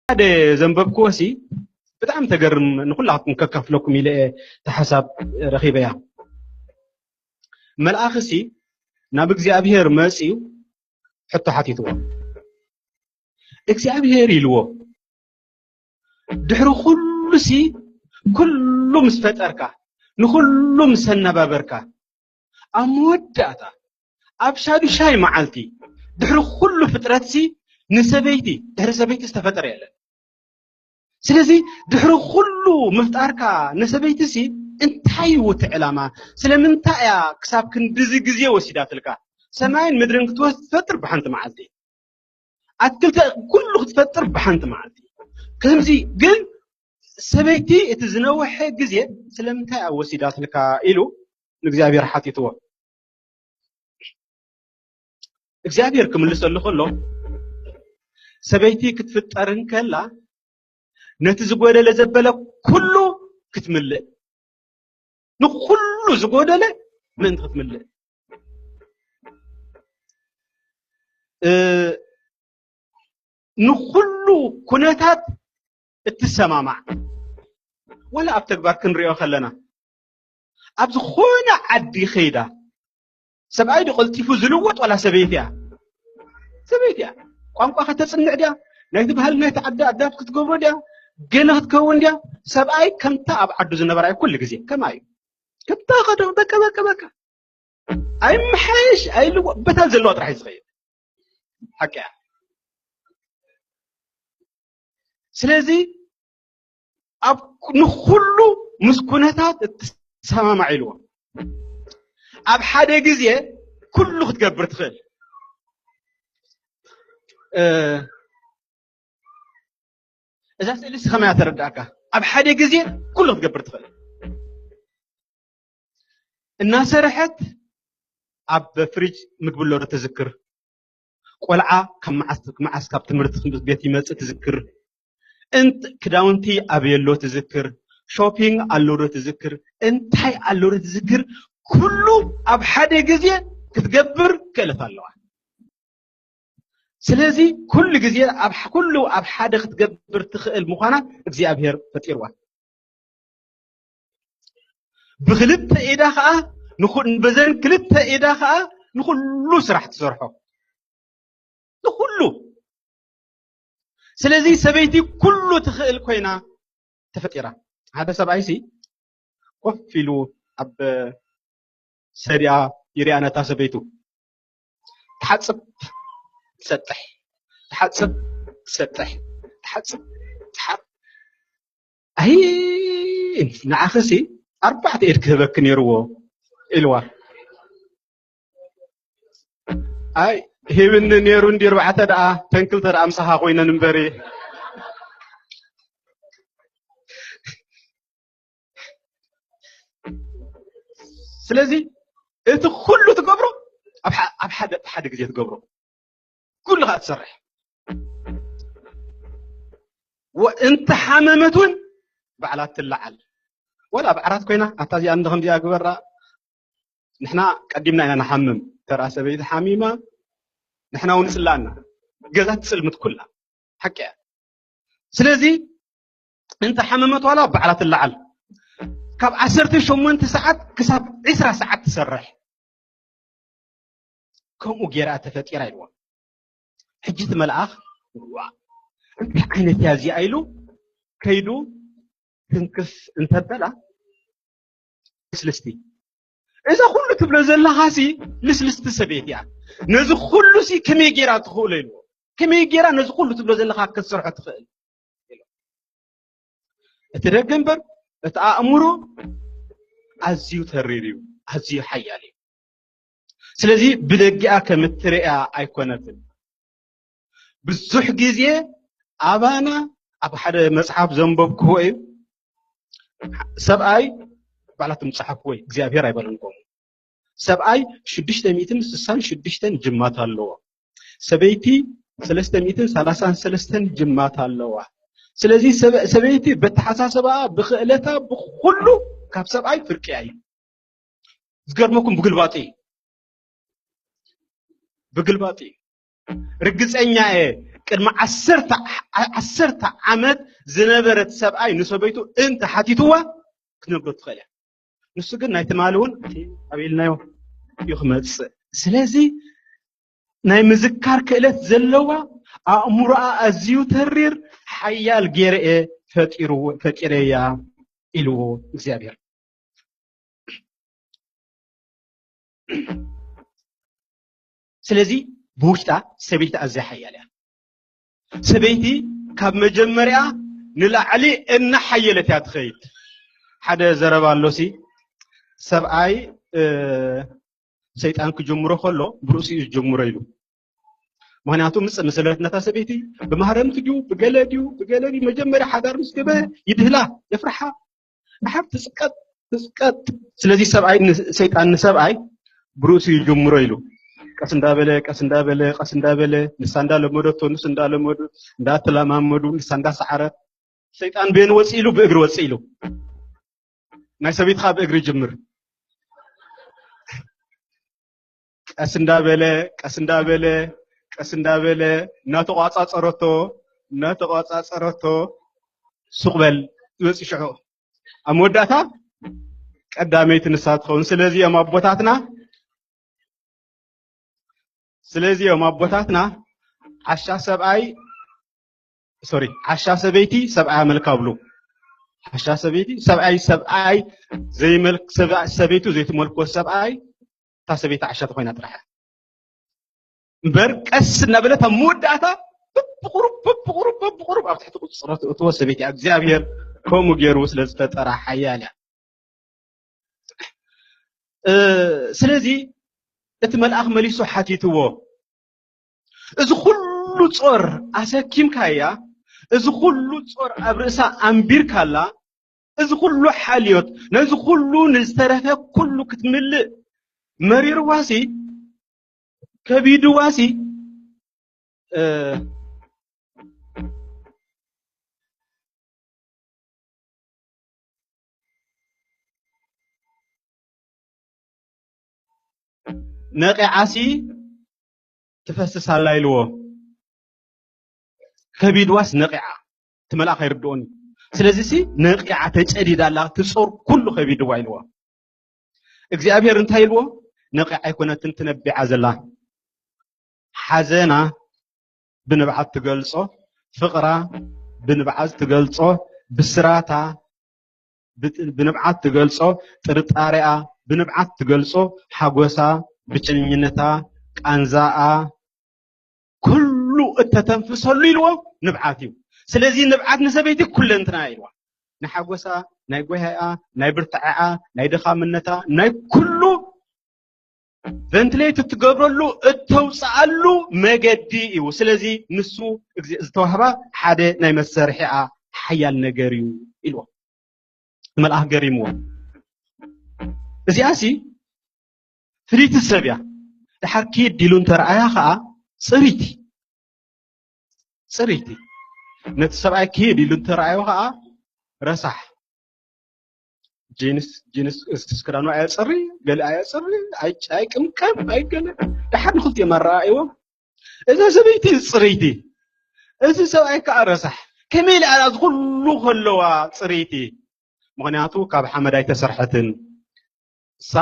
ሓደ ዘንበብክዎ ሲ ብጣዕሚ ተገርም፣ ንኹላትኩም ከካፍለኩም ኢለ እየ እታ ሓሳብ ረኺበያ። መልኣኽ ሲ ናብ እግዚኣብሔር መጺኡ ሕቶ ሓቲትዎ። እግዚኣብሔር ኢልዎ፣ ድሕሪ ኩሉ ሲ ኩሉ ምስ ፈጠርካ፣ ንኹሉ ምስ ኣነባበርካ፣ ኣብ መወዳእታ ኣብ ሻዱሻይ መዓልቲ ድሕሪ ኩሉ ፍጥረት ሲ ንሰበይቲ፣ ድሕሪ ሰበይቲ ዝተፈጠረ የለን። ስለዚ ድሕሪ ኩሉ ምፍጣርካ ንሰበይቲ ሲ እንታይ እዩ እቲ ዕላማ? ስለምንታይ እያ ክሳብ ክንድዚ ግዜ ወሲዳትልካ? ሰማይን ምድርን ክትወስ-፣ ክትፈጥር ብሓንቲ መዓልቲ፣ ኣትክልቲ ኩሉ ክትፈጥር ብሓንቲ መዓልቲ። ከምዚ ግን ሰበይቲ እቲ ዝነውሐ ግዜ ስለምንታይ እያ ወሲዳትልካ ኢሉ ንእግዚኣብሔር ሓቲትዎ። እግዚኣብሔር ክምልሰሉ ከሎ ሰበይቲ ክትፍጠር እንከላ ነቲ ዝጎደለ ዘበለ ኩሉ ክትምልእ፣ ንኩሉ ዝጎደለ ምእንቲ ክትምልእ፣ እ፣ ንኩሉ ኩነታት እትሰማማዕ፣ ወላ ኣብ ተግባር ክንሪኦ ከለና ኣብ ዝኾነ ዓዲ ከይዳ ሰብኣይ ዶ ቀልጢፉ ዝልወጥ ዋላ ሰበይቲ እያ? ሰበይቲ እያ። ቋንቋ ከተጽንዕ ድያ? ናይቲ ባህሊ ናይቲ ዓዲ ኣዳፕት ክትገብሮ ድያ? ገለ ክትከውን ድያ? ሰብኣይ ከምታ ኣብ ዓዱ ዝነበራ እዩ ኩሉ ግዜ። ከማይ እዩ። ከምታ ከደ በቃ፣ በቃ፣ በቃ። ኣይመሓየሽ፣ ኣይልወጥ፣ በታ ዘለዋ ጥራሕ እዩ ዝኸይድ። ሓቂ እያ። ስለዚ ኣብ ንኹሉ ምስ ኩነታት እትሰማማዕ ኢልዎ። ኣብ ሓደ ግዜ ኩሉ ክትገብር ትኽእል። እ፣ እዛ ስእሊ ሲ ከመይ እያ ተረዳእካ? ኣብ ሓደ ግዜ ኩሉ ክትገብር ትኽእል። እናሰርሐት ኣብ ፍሪጅ ምግቢ ኣሎ ዶ ትዝክር? ቆልዓ ካብ መዓስ፣ መዓስ ካብ ትምህርቲ ቤት ይመጽእ ትዝክር? እንት-፣ ክዳውንቲ ኣበይ ኣሎ ትዝክር? ሾፒንግ ኣሎ ዶ ትዝክር? እንታይ ኣሎ ዶ ትዝክር? ኩሉ ኣብ ሓደ ግዜ ክትገብር ክእለት ኣለዋ። ስለዚ ኩሉ ግዜ ኣብ ሕ-፣ ኩሉ ኣብ ሓደ ክትገብር ትኽእል ምዃና እግዚኣብሔር ፈጢርዋ። ብክልተ ኢዳ ኸዓ ንኹ-፣ በዘን ክልተ ኢዳ ኸዓ ንኹሉ ስራሕ ትሰርሖ። ንኹሉ። ስለዚ ሰበይቲ ኩሉ ትኽእል ኮይና ተፈጢራ። ሓደ ሰብኣይሲ ኮፍ ኢሉ ኣብ ሰሪኣ ይሪኣ ነታ ሰበይቱ። ትሓጽብ፣ ትሰጥሕ፣ ትሓጽብ፣ ትሰጥሕ፣ ትሓጽብ፣ ትሓ-፣ ኣይ፣ ንዓኽሲ ኣርባዕተ ኢድ ክህበኪ ነይርዎ ኢልዋ። ኣይ፣ ሂብኒ ነይሩ እንዲ ኣርባዕተ ደኣ፣ ተንክልተ ደኣ ምሳኻ ኮይነን እምበሪ። ስለዚ እቲ ኩሉ ትገብሮ ኣብ ሓ-፣ ኣብ ሓደ፣ ሓደ ግዜ ትገብሮ። ኩሉ ኸኣ ትሰርሕ። ወ-፣ እንተ ሓመመት እውን ባዕላ ትለዓል። ወላ ኣብ ዓራት ኮይና፣ ኣታ እዚኣ እንደ ከምዚኣ ግበራ፣ ንሕና ቀዲምና ኢና ንሓምም። ተራ ሰበይቲ ሓሚማ፣ ንሕና እውን ጽላእና። ገዛ ትጽልምት ኩላ። ሓቂ እያ። ስለዚ እንተ ሓመመት ዋላ ባዕላ ትለዓል። ካብ ዓሰርተ ሸሞንተ ሰዓት ክሳብ ዕስራ ሰዓት ትሰርሕ። ከምኡ ገይራ ተፈጢራ ኢልዋ። ሕጂ እቲ መልኣኽ፣ "ዋእ፣ እንታይ ዓይነት እያ እዚኣ?" ኢሉ ከይዱ ትንክፍ እንተበላ፣ ልስልስቲ። እዛ ኩሉ ትብሎ ዘለኻሲ ልስልስቲ ሰበይቲ እያ። ነዚ ኩሉሲ ከመይ ገይራ ትኽእሎ ኢልዎ። ከመይ ገይራ ነዚ ኩሉ ትብሎ ዘለኻ ክትሰርሖ ትኽእል? ኢሉ። እቲ ደገ እምበር፣ እቲ ኣእምሮ ኣዝዩ ተሪር እዩ፣ ኣዝዩ ሓያል እዩ። ስለዚ ብደጊኣ ከም እትርእያ ኣይኮነትን። ብዙሕ ግዜ ኣባና ኣብ ሓደ መጽሓፍ ዘንበብክዎ እዩ። ሰብኣይ ባዕላትኩም ጸሓፍዎ እዩ፣ እግዚኣብሔር ኣይበለን ከምኡ። ሰብኣይ ሽዱሽተ ሚእትን ስሳን ሽዱሽተን ጅማት ኣለዎ። ሰበይቲ ሰለስተ ሚእትን ሰላሳን ሰለስተን ጅማት ኣለዋ። ስለዚ ሰበ-፣ ሰበይቲ በተሓሳሰባኣ፣ ብኽእለታ፣ ብኹሉ ካብ ሰብኣይ ፍርቂ እዩ። ዝገርመኩም ብግልባጡ እዩ። ብግልባጡ እዩ። ርግጸኛ እየ፣ ቅድሚ ዓሰርተ ዓሰርተ ዓመት ዝነበረት ሰብኣይ ንሰበይቱ እንተ ሓቲትዋ ክትነግሮ ትኽእል እያ። ንሱ ግን ናይ ትማሊ እውን ኣበይ ኢልናዮ እዩ ክመፅእ። ስለዚ ናይ ምዝካር ክእለት ዘለዋ፣ ኣእምሮኣ ኣዝዩ ተሪር፣ ሓያል ገይረ እየ ፈጢሩ ፈጢረያ ኢልዎ እግዚኣብሔር። ስለዚ ብውሽጣ ሰበይቲ ኣዝያ ሓያል እያ። ሰበይቲ ካብ መጀመርያ ንላዕሊ እናሓየለት እያ ትኸይድ። ሓደ ዘረባ ኣሎሲ፣ ሰብኣይ ሰይጣን ክጅምሮ ከሎ ብርእሲኡ ዝጅምሮ ኢሉ። ምክንያቱ ምጽ መሰለት ነታ ሰበይቲ ብማህረምቲ ድዩ ብገለ ድዩ ብገለ ድዩ መጀመርያ ሓዳር ምስ ገበ ይድህላ፣ የፍርሓ፣ ድሓር ትጽቀጥ ትጽቀጥ። ስለዚ ሰብኣይ ሰይጣን ንሰብኣይ ብርእሱ ይጅምሮ ኢሉ ቀስ እንዳበለ ቀስ እንዳበለ ቀስ እንዳበለ ንሳ እንዳለመደቶ ንሱ እንዳለመዱ እንዳተለማመዱ ንሳ እንዳሰዓረት ሰይጣን በየን ወፂ ኢሉ ብእግሪ ወፂ ኢሉ ናይ ሰበይትካ ብእግሪ ይጅምር። ቀስ እንዳበለ ቀስ እንዳበለ ቀስ እንዳበለ እናተቋፃፀረቶ እናተቋፃፀረቶ ሱቅ በል ይወፂ ሽዑ ኣብ መወዳእታ ቀዳመይቲ ንሳ ትኸውን። ስለዚ እዮም ኣቦታትና ስለዚ እዮም ኣቦታትና ዓሻ ሰብኣይ ሶሪ ዓሻ ሰበይቲ ሰብኣይ ኣመልካ ብሉ። ዓሻ ሰበይቲ ሰብኣይ ሰብኣይ ዘይመልክ ሰብኣይ ሰበይቱ ዘይትመልኮ ሰብኣይ እታ ሰበይቲ ዓሻ ተኮይና ጥራሕ እምበር ቀስ እናበለት ኣብ መወዳእታ በብቁሩብ በብቁሩብ በብቁሩብ ኣብ ትሕቲ ቁፅፅሮ ትእትዎ ሰበይቲ እግዚኣብሔር ከምኡ ገይሩ ስለዝፈጠራ ሓያል እያ። ስለዚ እቲ መልኣኽ መሊሱ ሓቲትዎ፣ እዚ ኩሉ ጾር ኣሰኪምካያ፣ እዚ ኩሉ ጾር ኣብ ርእሳ ኣንቢርካላ፣ እዚ ኩሉ ሓልዮት፣ ነዚ ኩሉ ንዝተረፈ ኩሉ ክትምልእ መሪርዋሲ ከቢድዋሲ ነቂዓሲ ትፈስስ ኣላ ኢልዎ። ከቢድዋስ ነቂዓ እቲ መልኣኽ ኣይርድኦን እዩ። ስለዚሲ ነቂዓ ተጨዲዳ ኣላ ትጾር ኩሉ ከቢድዋ ኢልዎ። እግዚኣብሔር እንታይ ኢልዎ? ነቂዓ ኣይኮነትን ትነቢዓ ዘላ ሓዘና ብንብዓት ትገልጾ፣ ፍቕራ ብንብዓት ትገልጾ፣ ብስራታ ብንብዓት ትገልጾ፣ ጥርጣሬኣ ብንብዓት ትገልጾ፣ ሓጎሳ፣ ብቸኝነታ፣ ቃንዛኣ፣ ኩሉ እተተንፍሰሉ ኢልዎ ንብዓት እዩ። ስለዚ ንብዓት ንሰበይቲ ኩለንትና ኢልዋ። ናይ ሓጎሳ፣ ናይ ጎሃይኣ፣ ናይ ብርትዐኣ፣ ናይ ድኻምነታ፣ ናይ ኩሉ ቨንትሌት እትገብረሉ እተውፅኣሉ መገዲ እዩ። ስለዚ ንሱ ዝተዋህባ ሓደ ናይ መሰርሒኣ ሓያል ነገር እዩ ኢልዎ። መልኣኽ ገሪምዎ። እዚኣ ሲ ፍልይቲ ሰብ እያ። ድሓር ኪድ ኢሉ እንተረኣያ ከዓ ፅሪቲ ፅሪቲ ነቲ ሰብኣይ ኪድ ኢሉ እንተረኣዮ ከዓ ረሳሕ ጂንስ ጂንስ እስክስ ክዳኑ ኣየፅሪ ገሊ ኣየፅሪ ኣይቅምቀም ኣይገለ ድሓር ንክልቲኦም ኣረኣእዎም። እዛ ሰበይቲ ፅሪቲ እዚ ሰብኣይ ከዓ ረሳሕ ከመይ ኢላ እዚ ኩሉ ከለዋ ፅሪቲ ምኽንያቱ ካብ ሓመድ ኣይተሰርሐትን። እሳ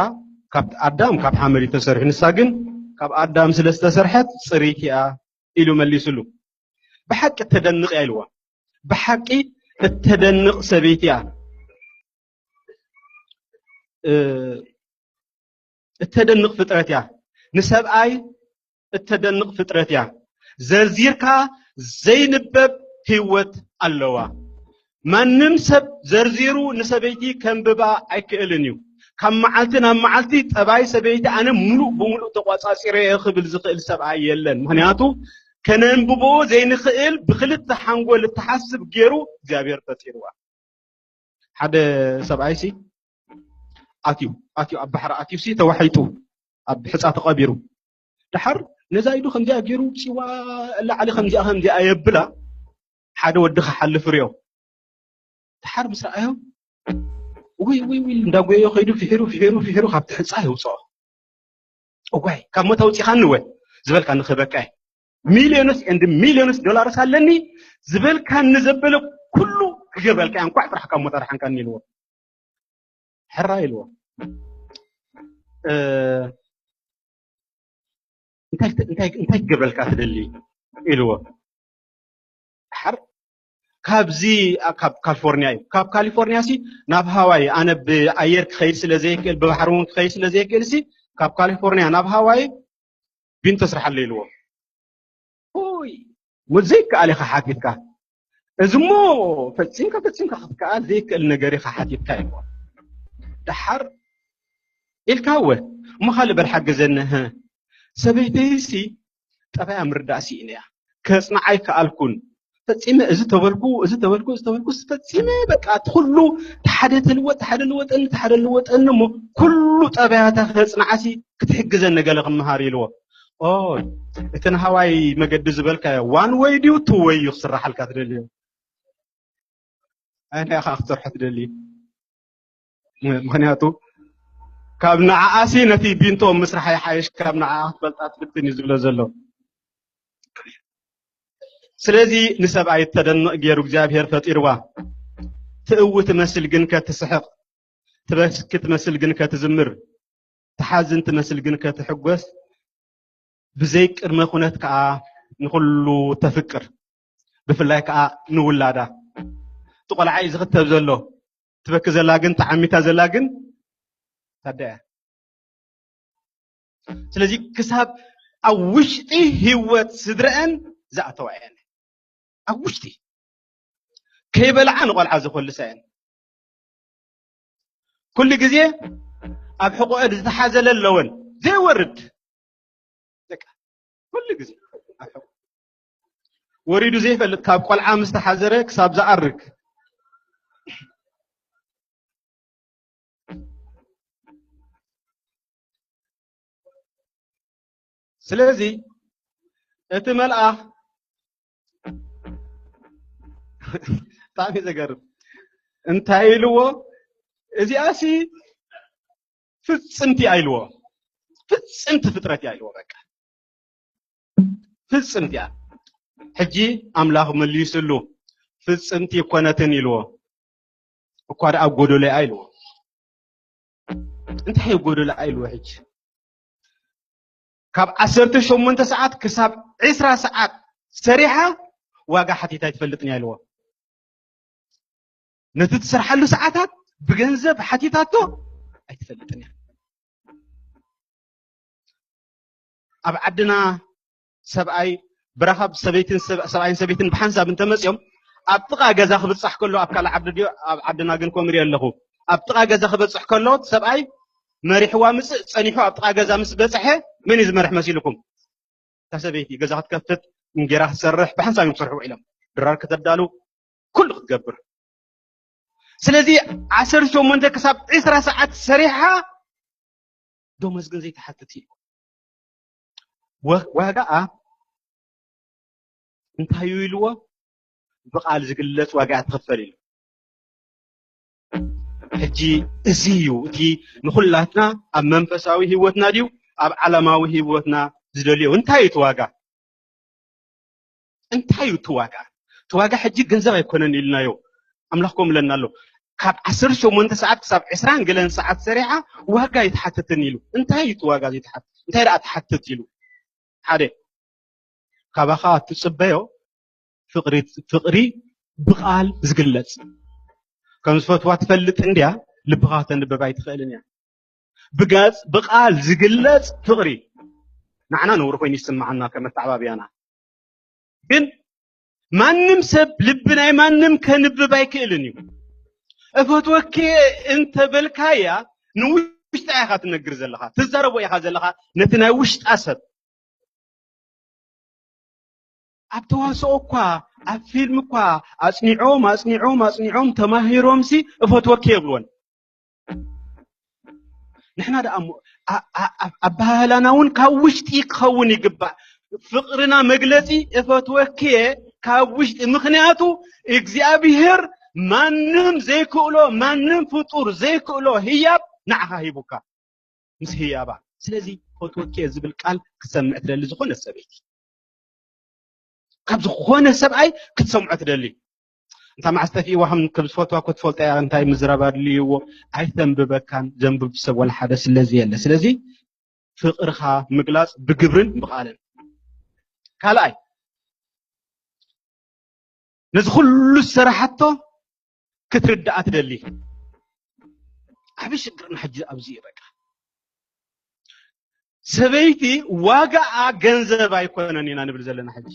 ካብ ኣዳም ካብ ሓመድ እዩ ተሰሪሑ፣ ንሳ ግን ካብ ኣዳም ስለ ዝተሰርሐት ፅሪት እያ ኢሉ መሊሱሉ። ብሓቂ እተደንቕ እያ ኢልዋ። ብሓቂ እተደንቕ ሰበይቲ እያ። እተደንቕ ፍጥረት እያ። ንሰብኣይ እተደንቕ ፍጥረት እያ። ዘርዚርካ ዘይንበብ ህይወት ኣለዋ። ማንም ሰብ ዘርዚሩ ንሰበይቲ ከንብባ ኣይክእልን እዩ። ካብ መዓልቲ ናብ መዓልቲ ጠባይ ሰበይቲ ኣነ ሙሉእ ብሙሉእ ተቋጻጺረ እየ ክብል ዝኽእል ሰብኣይ የለን። ምኽንያቱ ከነንብቦ ዘይንኽእል ብክልተ ሓንጎል እትሓስብ ገይሩ እግዚኣብሔር ፈጢርዋ። ሓደ ሰብኣይ ሲ ኣትዩ ኣትዩ ኣብ ባሕሪ ኣትዩ ሲ ተዋሒጡ ኣብ ሕፃ ተቐቢሩ። ደሓር ነዛ ኢዱ ከምዚኣ ገይሩ ፂዋ ላዕሊ ከምዚኣ ከምዚኣ የብላ ሓደ ወዲ ክሓልፍ ርዮ። ደሓር ምስ ረኣዮ ውይ ውይ ውይ እንዳጎየዮ ከይዱ ፍሒሩ ፍሒሩ ፍሒሩ ካብቲ ሕፃ የውፅኦ። እዋይ ካብ ሞት ኣውፂኻኒ ወ ዝበልካ ንኽበካ እየ። ሚሊዮንስ ኤንድ ሚሊዮንስ ዶላርስ ኣለኒ ዝበልካኒ ዘበለ ኩሉ ክገብረልካ እየ፣ እንኳዕ ጥራሕ ካብ ሞት ኣድሓንካኒ ኢልዎ። ሕራ ኢልዎ። እ፣ እንታይ እንታይ እንታይ ክገብረልካ ትደሊ ኢልዎ። ድሓር ካብዚ ካብ ካሊፎርኒያ እዩ፣ ካብ ካሊፎርኒያ ሲ ናብ ሃዋይ፣ ኣነ ብኣየር ክኸይድ ስለ ዘይክእል ብባሕሪ እውን ክኸይድ ስለ ዘይክእል ሲ ካብ ካሊፎርኒያ ናብ ሃዋይ ቢንቶ ስርሓለ ኢልዎ። ኡይ፣ ሞ ዘይከኣል ኢኻ ሓቲትካ፣ እዚ ሞ ፈጺምካ ፈጺምካ ክትከኣል ዘይከእል ነገር ኢኻ ሓቲትካ ኢልዎ። ደሓር ኢልካ፣ እወ፣ እሞ ካልእ በል ሓግዘኒ። ሰበይተይሲ ጠባያ ምርዳእ ስኢነ እያ፣ ከጽንዓ ኣይከኣልኩን። ፈጺመ እዚ ተበልኩ፣ እዚ ተበልኩ፣ እዚ ተበልኩ፣ ፈጺመ በቃ እቲ ኩሉ ሓደ ተልወጥ፣ ሓደ ልወጠኒ፣ ሓደ ልወጠኒ፣ እሞ ኩሉ ጠባያታ ከጽንዓሲ ክትሕግዘኒ ገለ ክመሃር ኢልዎ። ኦ፣ እቲ ንሃዋይ መገዲ ዝበልካዮ ዋን ወይ ድዩ ቱ ወይ እዩ ክስራሓልካ ትደልዮ? ኣየናይ ኢኻ ክትሰርሖ ትደሊ? ምኽንያቱ ካብ ንዓኣሲ ነቲ ቢንቶ ምስራሕ ይሓይሽ ካብ ንዓኣ ክትፈልጣ ትፍትን እዩ ዝብሎ ዘሎ። ስለዚ ንሰብኣይ ተደንቕ ገይሩ እግዚኣብሔር ፈጢርዋ። ትእዊ ትመስል ግን ከትስሕቕ፣ ትበኪ ትመስል ግን ከትዝምር፣ ትሓዝን ትመስል ግን ከትሕጎስ፣ ብዘይ ቅድመ ኩነት ከኣ ንኹሉ ተፍቅር፣ ብፍላይ ከኣ ንውላዳ። እቲ ቆልዓ እዩ ዝኽተብ ዘሎ፣ ትበኪ ዘላ ግን፣ ተዓሚታ ዘላ ግን ታደ እያ። ስለዚ ክሳብ ኣብ ውሽጢ ህይወት ስድረአን ዝኣተዋ እየን። ኣብ ውሽጢ ከይበልዓ ንቆልዓ ዘኮልሳ እየን። ኩሉ ግዜ ኣብ ሕቆአን ዝተሓዘለ ኣለወን ዘይወርድ። በቃ ኩሉ ግዜ ኣብ ሕቆ ወሪዱ ዘይፈልጥ፣ ካብ ቆልዓ ምስ ተሓዘረ ክሳብ ዝኣርግ። ስለዚ እቲ መልኣኽ ብጣዕሚ ዘገርም እንታይ ኢልዎ? እዚኣሲ ፍጽምቲ ኣይልዎ፣ ፍጽምቲ ፍጥረት እያ ኢልዎ። በቃ ፍጽምቲ እያ። ሕጂ ኣምላኽ መሊስሉ፣ ፍጽምቲ ይኮነትን ኢልዎ። እኳ ደኣ ጎደሎ እያ ኢልዎ። እንታይ እዩ ጎደሎ ኢልዎ? ሕጂ ካብ ዓሰርተ ሸሞንተ ሰዓት ክሳብ ዕስራ ሰዓት ሰሪሓ ዋጋ ሓቲታ ኣይትፈልጥን እያ ኢልዎ። ነቲ ትሰርሓሉ ሰዓታት ብገንዘብ ሓቲታቶ ኣይትፈልጥን እያ። ኣብ ዓድና ሰብኣይ ብረኻብ ሰበይትን ሰብ-፣ ሰብኣይን ሰበይትን ብሓንሳብ እንተመፅዮም ኣብ ጥቓ ገዛ ክብፃሕ ከሎ፣ ኣብ ካልእ ዓዲ ድዮ ኣብ ዓድና ግን ከምኡ ሪኦ ኣለኹ። ኣብ ጥቓ ገዛ ክበፅሕ ከሎ ሰብኣይ መሪሕዋ ምፅእ ጸኒሑ ኣብ ጥቓ ገዛ ምስ በፅሐ መን እዩ ዝመርሕ መሲልኩም? እታ ሰበይቲ ገዛ ክትከፍት፣ እንጌራ ክትሰርሕ፣ ብሓንሳብ እዮም ክሰርሑ ውዒሎም። ድራር ከተዳሉ፣ ኩሉ ክትገብር። ስለዚ ዓሰርተ ሸሞንተ ክሳብ ዕስራ ሰዓት ሰሪሓ ደሞዝ ግን ዘይትሓትት እዩ። ወ-፣ ዋጋኣ እንታይ እዩ ኢልዎ? ብቓል ዝግለጽ ዋጋ እያ ትኽፈል ኢሉ። ሕጂ እዚ እዩ እቲ ንኹላትና ኣብ መንፈሳዊ ህይወትና ድዩ ኣብ ዓለማዊ ህይወትና ዝደልዮ? እንታይ እዩ እቲ ዋጋ? እንታይ እዩ እቲ ዋጋ? እቲ ዋጋ ሕጂ ገንዘብ ኣይኮነን ኢልናዮ። ኣምላኽ ከምኡ ኢለና ኣሎ። ካብ ዓሰርተ ሸሞንተ ሰዓት ክሳብ ዕስራን ገለን ሰዓት ሰሪሓ ዋጋ ኣይትሓትትን ኢሉ። እንታይ እዩ እቲ ዋጋ ዘይትሓትት? እንታይ ደኣ ትሓትት ኢሉ? ሓደ፣ ካባኻ እትጽበዮ ፍቕሪ፣ ፍቕሪ ብቓል ዝግለጽ። ከም ዝፈትዋ ትፈልጥ እንድያ፣ ልብኻ ከተንብብ ኣይትኽእልን እያ። ብገጽ፣ ብቓል ዝግለጽ ፍቕሪ ንዓና ነውሪ ኮይኑ ይስምዓና ከም ኣተዓባብያና። ግን ማንም ሰብ ልቢ ናይ ማንም ከንብብ ኣይክእልን እዩ። እፈትወኪ እንተበልካያ ንውሽጣ ኢኻ ትነግር ዘለኻ፣ ትዛረቦ ኢኻ ዘለኻ ነቲ ናይ ውሽጣ ሰብ። ኣብ ተዋስኦ እኳ፣ ኣብ ፊልም እኳ ኣጽኒዖም፣ ኣጽኒዖም፣ ኣጽኒዖም ተማሂሮምሲ እፈትወኪ የብልወን። ንሕና ደኣ እሞ ኣ-፣ ኣ-፣ ኣ-፣ ኣበሃህላና እውን ካብ ውሽጢ ክኸውን ይግባእ። ፍቕርና መግለጺ እፈትወኪ እየ ካብ ውሽጢ። ምኽንያቱ እግዚኣብሔር ማንም ዘይክእሎ፣ ማንም ፍጡር ዘይክእሎ ህያብ ንዓኻ ሂቡካ ምስ ህያባ። ስለዚ እፈትወኪ እየ ዝብል ቃል ክትሰምዕ ትደሊ ዝኾነት ሰበይቲ። ካብ ዝኾነ ሰብኣይ ክትሰምዖ ትደሊ። እንታ መዓስ ጠፊእዋ ከም ከም ዝፈትዋ ክትፈልጦ እያ። እንታይ ምዝራብ ኣድልይዎ? ኣይተንብበካን። ዘንብብ ሰብ ወላ ሓደ ስለዚ የለ። ስለዚ ፍቕርኻ ምግላጽ ብግብርን ብቓልን። ካልኣይ፣ ነዚ ኩሉ ዝሰራሓቶ ክትርዳኣ ትደሊ። ዓቢ ሽግርና ሕጂ ኣብዚ እዩ። በቃ ሰበይቲ ዋጋኣ ገንዘብ ኣይኮነን ኢና ንብል ዘለና ሕጂ።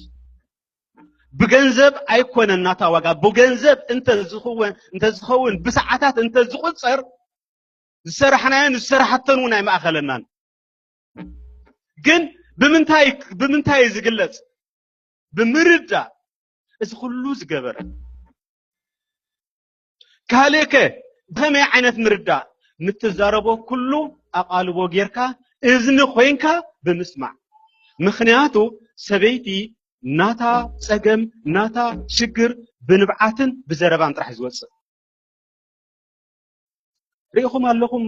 ብገንዘብ ኣይኮነን ናታ ዋጋ። ብገንዘብ እንተዝኸውን እንተዝኸውን ብሰዓታት እንተዝቑጸር ዝሰራሕናዮን ዝሰራሓቶን እውን ኣይምኣኸለናን። ግን ብምንታይ ብምንታይ እዩ ዝግለጽ? ብምርዳእ። እዚ ኩሉ ዝገበረ ካልእከ ብኸመይ ዓይነት ምርዳእ? ንትዛረቦ ኩሉ ኣቓልቦ ጌርካ እዝኒ ኮይንካ ብምስማዕ። ምኽንያቱ ሰበይቲ ናታ ጸገም ናታ ሽግር ብንብዓትን ብዘረባን ጥራሕ እዩ ዝወጽእ። ርኢኹም ኣለኹም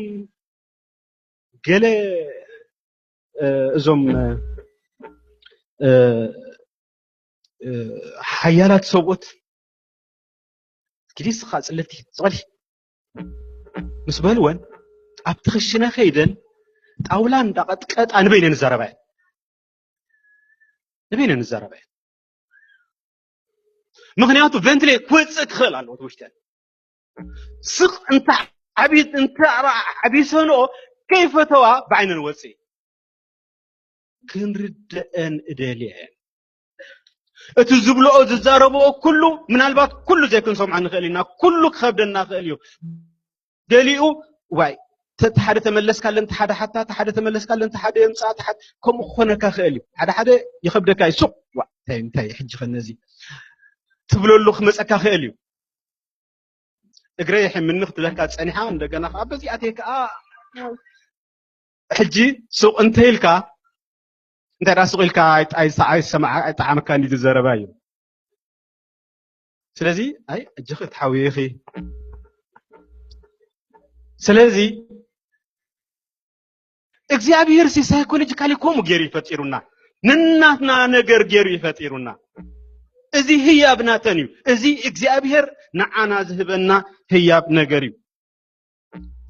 ገለ እዞም ሓያላት ሰብኡት ኪዲ ስኻ ጽለቲ ጽቐሊ ምስ በልወን ኣብቲ ክሽነ ከይደን ጣውላ እንዳቐጥቀጣ ንበይነን ዝዛረባ እየን። ንበይነን ዝዛረባ እየን። ምኽንያቱ ቨንትሌት ክወፅእ ክኽእል ኣለዎ ትውሽተን ስቕ እንተ ዓብሰንኦ ከይፈተዋ ብዓይነን ወፅእ ክንርደአን እደልየን። እቲ ዝብልኦ ዝዛረብኦ ኩሉ ምናልባት ኩሉ ዘይክንሰምዖ ንኽእል ኢና። ኩሉ ክኸብደና ክእል እዩ። ገሊኡ ዋይ ተሓደ ተመለስካለን ተሓደ ሓታ ተሓደ ተመለስካለን ተሓደ የምፃ ተሓደ ከምኡ ክኾነካ ክእል እዩ። ሓደ ሓደ ይኸብደካ እዩ። ሱቕ ዋ እንታይ እንታይ ሕጂ ኸነዚ ትብለሉ ክመፀካ ክእል እዩ። እግረ ይሕምኒ ክትብለካ ፀኒሓ እንደገና ከዓ በዚኣተይ ከዓ ሕጂ ሱቕ እንተ ኢልካ እንታይ ዳ ሱቕ ኢልካ ኣይሰማዓ ኣይጠዓመካ እንዲ ዝዘረባ እዩ። ስለዚ ኣይ እጅኺ ትሓውይኺ። ስለዚ እግዚኣብሔር ሲ ሳይኮሎጂካሊ ከምኡ ገይሩ ይፈጢሩና። ንናትና ነገር ገይሩ ይፈጢሩና። እዚ ህያብ ናተን እዩ። እዚ እግዚኣብሔር ንዓና ዝህበና ህያብ ነገር እዩ።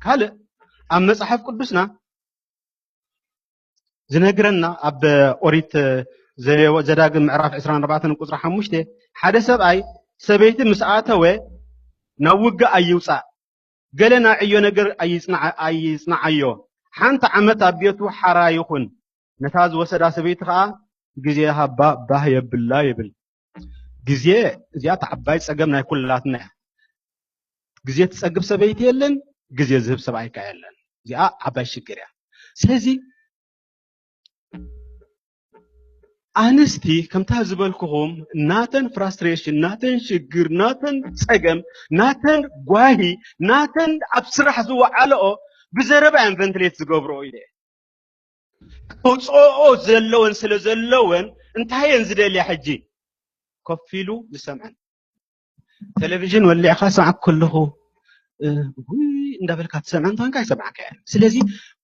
ካልእ ኣብ መጽሓፍ ቅዱስና ዝነግረና ኣብ ኦሪት ዘዳግም ምዕራፍ ዕስራን ኣርባዕተን ቁፅሪ ሓሙሽተ ሓደ ሰብኣይ ሰበይቲ ምስ ኣተወ ናብ ውግእ ኣይውፃእ ገለ ናይ ዕዮ ነገር ኣይፅንዓዮ ሓንቲ ዓመት ኣብ ቤቱ ሓራ ይኹን ነታ ዝወሰዳ ሰበይቲ ከዓ ግዜ ሃባ ባህ የብላ ይብል። ግዜ እዚኣ ዓባይ ፀገም ናይ ኩላትና እያ። ግዜ ትፀግብ ሰበይቲ የለን፣ ግዜ ዝህብ ሰብኣይካ የለን። እዚኣ ዓባይ ሽግር እያ። ስለዚ ኣንስቲ ከምታ ዝበልኩኹም ናተን ፍራስትሬሽን ናተን ሽግር ናተን ፀገም ናተን ጓሂ ናተን ኣብ ስራሕ ዝወዓለኦ ብዘረባ እየን ቨንትሌት ዝገብርኦ ኢለ ከውፅኦ ዘለወን ስለ ዘለወን እንታይ እየን ዝደልያ ሕጂ ኮፍ ኢሉ ዝሰምዐን ቴሌቪዥን ወሊዕካ ሰማዕ ከለኹ እንዳበልካ ትሰምዐ እንተኮንካ ይሰማዕካ እየ ስለዚ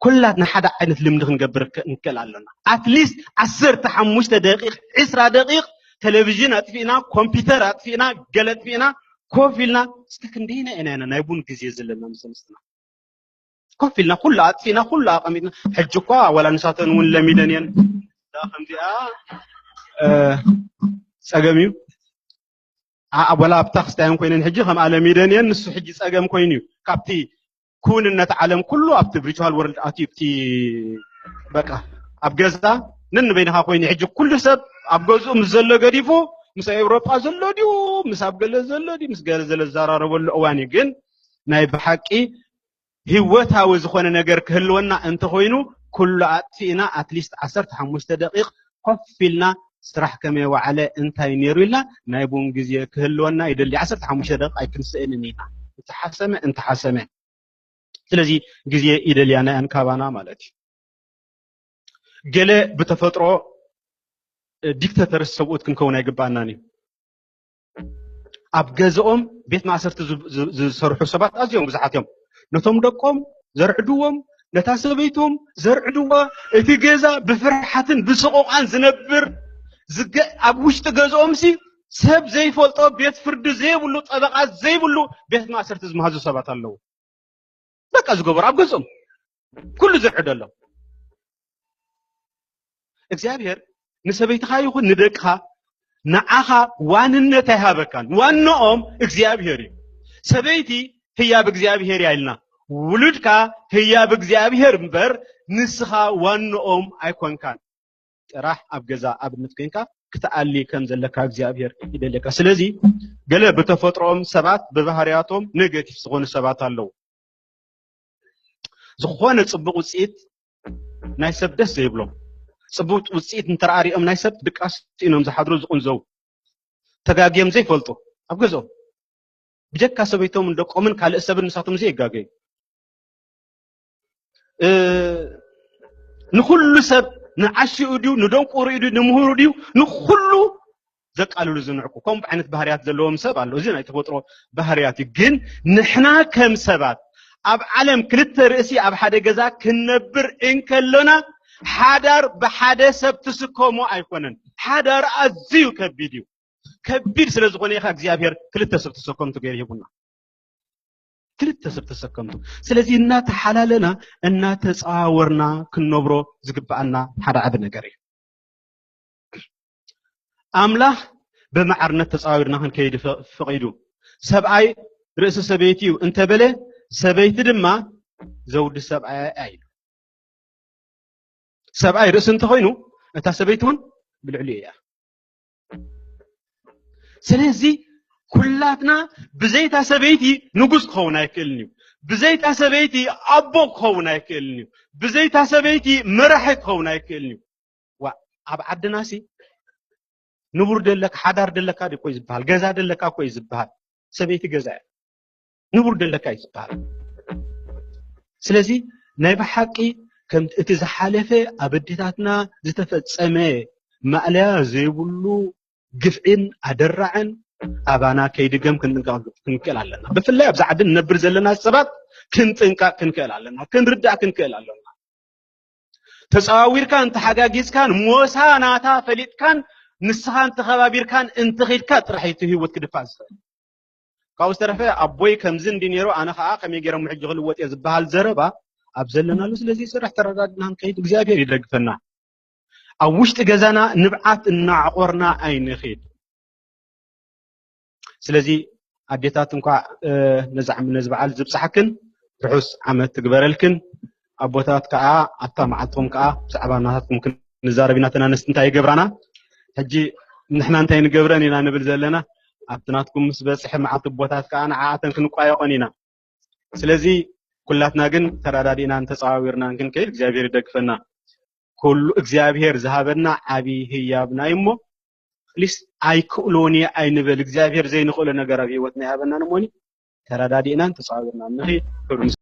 ኩላትና ሓደ ዓይነት ልምዲ ክንገብር ንክእል ኣለና ኣትሊስት ዓሰርተ ሓሙሽተ ደቂቅ ዕስራ ደቂቅ ቴሌቪዥን ኣጥፊእና ኮምፒተር ኣጥፊእና ገለ ኣጥፊእና ኮፍ ኢልና እስከ ክንደይና ኢና ኢና ናይ ቡን ግዜ ዘለና ምስ ኣንስትና ኮፍ ኢልና ኩሉ ኣጥፊእና ኩሉ ኣቐሚጥና ሕጂ እኳ ወላ ንሳተን እውን ለሚደን እየን ከምዚኣ ፀገም እዩ ወላ ኣብታ ክስታየን ኮይነን ሕጂ ከምኣ ለሚደን እየን ንሱ ሕጂ ፀገም ኮይኑ እዩ ካብቲ ክውንነት ዓለም ኩሉ ኣብቲ ቪርቹዋል ወርልድ ኣትዩ ኣብቲ በቃ ኣብ ገዛ ነንበይንኻ ኮይኑ ሕጂ ኩሉ ሰብ ኣብ ገዝኡ ምስ ዘሎ ገዲፉ ምስ ኤውሮጳ ዘሎ ድዩ ምስ ኣብ ገለ ዘሎ ድዩ ምስ ገለ ዘለ ዝዘራረበሉ እዋን እዩ ግን ናይ ብሓቂ ህይወታዊ ዝኾነ ነገር ክህልወና እንተኾይኑ ኩሉ ኣጥፊእና ኣትሊስት ዓሰርተ ሓሙሽተ ደቂቕ ኮፍ ኢልና ስራሕ ከመይ ዋዕለ እንታይ ነይሩ ኢልና ናይ ቡን ግዜ ክህልወና ይደሊ ዓሰርተ ሓሙሽተ ደቂቕ ኣይክንስእንን ኢና እንተሓሰመ እንተሓሰመ ስለዚ ግዜ ይደልያ ናይ ኣንካባና ማለት እዩ ገለ ብተፈጥሮ ዲክተተርስ ሰብኡት ክንከውን ኣይግባኣናን እዩ ኣብ ገዝኦም ቤት ማእሰርቲ ዝሰርሑ ሰባት ኣዝዮም ብዙሓት እዮም ነቶም ደቆም ዘርዕድዎም ነታ ሰበይቶም ዘርዕድዋ እቲ ገዛ ብፍርሓትን ብስቑቓን ዝነብር ዝገ ኣብ ውሽጢ ገዝኦም ሲ ሰብ ዘይፈልጦ፣ ቤት ፍርዲ ዘይብሉ፣ ጠበቓ ዘይብሉ፣ ቤት ማእሰርቲ ዝመሃዙ ሰባት ኣለዉ። በቃ ዝገበሩ ኣብ ገዝኦም ኩሉ ዝርዕደሎም። እግዚኣብሔር ንሰበይትኻ ይኹን ንደቅኻ ንዓኻ ዋንነት ኣይሃበካን። ዋንኦም እግዚኣብሔር እዩ። ሰበይቲ ህያብ እግዚኣብሔር እያ ኢልና፣ ውሉድካ ህያብ እግዚኣብሔር እምበር ንስኻ ዋንኦም ኣይኮንካን። ጥራሕ ኣብ ገዛ ኣብነት ኮይንካ ክትኣሊ ከም ዘለካ እግዚኣብሔር ይደልየካ። ስለዚ ገለ ብተፈጥሮኦም ሰባት ብባህርያቶም ኔጌቲቭ ዝኾኑ ሰባት ኣለዉ። ዝኾነ ጽቡቕ ውጽኢት ናይ ሰብ ደስ ዘይብሎም፣ ጽቡቕ ውጽኢት እንተረኣሪኦም ናይ ሰብ ድቃስ ኢኖም ዝሓድሩ ዝቕንዘው፣ ተጋግዮም ዘይፈልጡ ኣብ ገዝኦም ብጀካ ሰበይቶም ደቆምን ካልእ ሰብን ንሳቶም ዘይጋገዩ። እ፣ ንኹሉ ሰብ ንዓሽኡ ድዩ ንደንቆርኡ ድዩ ንምሁሩ ድዩ ንኹሉ ዘቃልሉ ዝንዕቁ ከምኡ ዓይነት ባህርያት ዘለዎም ሰብ ኣሎ። እዚ ናይ ተፈጥሮ ባህርያት እዩ። ግን ንሕና ከም ሰባት ኣብ ዓለም ክልተ ርእሲ ኣብ ሓደ ገዛ ክንነብር እንከሎና ሓዳር ብሓደ ሰብ ትስከሞ ኣይኮነን። ሓዳር ኣዝዩ ከቢድ እዩ። ከቢድ ስለ ዝኾነ ኢኻ እግዚኣብሔር ክልተ ሰብ ተሰከምቱ ገይሩ ሂቡና። ክልተ ሰብ ተሰከምቱ። ስለዚ እናተሓላለና እናተፃዋወርና ክንነብሮ ዝግብኣና ሓደ ዓቢ ነገር እዩ። ኣምላኽ ብማዕርነት ተፃዊርና ክንከይድ ፈ- ፈቒዱ። ሰብኣይ ርእሲ ሰበይቲ እዩ እንተበለ ሰበይቲ ድማ ዘውዲ ሰብኣይ እያ ኢሉ። ሰብኣይ ርእሲ እንተኾይኑ እታ ሰበይቲ እውን ብልዕሊኡ እያ። ስለዚ ኩላትና ብዘይታ ሰበይቲ ንጉስ ክኸውን ኣይክእልን እዩ። ብዘይታ ሰበይቲ ኣቦ ክኸውን ኣይክእልን እዩ። ብዘይታ ሰበይቲ መራሒ ክኸውን ኣይክእልን እዩ። ዋ ኣብ ዓድናሲ ንቡር ደለካ ሓዳር ደለካ ድዩ እኮ እዩ ዝበሃል። ገዛ ደለካ እኮ እዩ ዝበሃል። ሰበይቲ ገዛ እያ። ንቡር ደለካ እዩ ዝበሃል። ስለዚ ናይ ብሓቂ ከም እቲ ዝሓለፈ ኣብ ኣዴታትና ዝተፈጸመ ማእለያ ዘይብሉ ግፍዒን ኣደራዕን ኣባና ከይድገም ክንጥንቀቕ ክንክእል ኣለና። ብፍላይ ኣብዚ ዓዲ ንነብር ዘለና ሰባት ክንጥንቀቕ ክንክእል ኣለና። ክንርዳእ ክንክእል ኣለና። ተጸዋዊርካን ተሓጋጊዝካን ሞሳ ናታ ፈሊጥካን ንስኻ እንተኸባቢርካን እንተኺድካ ጥራሕ እዩ እቲ ህይወት ክድፋእ ዝኽእል። ካብኡ ዝተረፈ ኣቦይ ከምዚ እንዲ ነይሩ ኣነ ኸዓ ከመይ ገይረ ሕጂ ክልወጥ እየ ዝበሃል ዘረባ ኣብ ዘለናሉ ስለ ዘይሰርሕ ተረዳድና ንከይድ እግዚኣብሔር ይደግፈና። ኣብ ውሽጢ ገዛና ንብዓት እናዕቆርና ኣይንኺድ። ስለዚ ኣዴታት እንኳዕ ነዚ በዓል ዝብፅሓክን ርሑስ ዓመት ትግበረልክን። ኣቦታት ከዓ ኣብታ መዓልትኹም ከዓ ብዛዕባ እናታትኩም ክንዛረብ ኢና። ተናነስቲ እንታይ ይገብራና ሕጂ ንሕና እንታይ ንገብረን ኢና ንብል ዘለና። ኣብቲ ናትኩም ምስ በፅሐ መዓልቲ ኣቦታት ከዓ ንዓኣተን ክንቋየቆን ኢና። ስለዚ ኩላትና ግን ተረዳዲእናን ተፀዋዊርናን ክንከይድ እግዚኣብሔር ይደግፈና። ኩሉ እግዚኣብሔር ዝሃበና ዓብዪ ህያብና እዩ እሞ ፕሊስ ኣይክእሎን እየ ኣይንበል። እግዚኣብሔር ዘይንኽእሎ ነገር ኣብ ህይወትና ይሃበና ንሞኒ ተረዳዲእናን ተፀዋዊርናን ንኽይድ። ክብሪ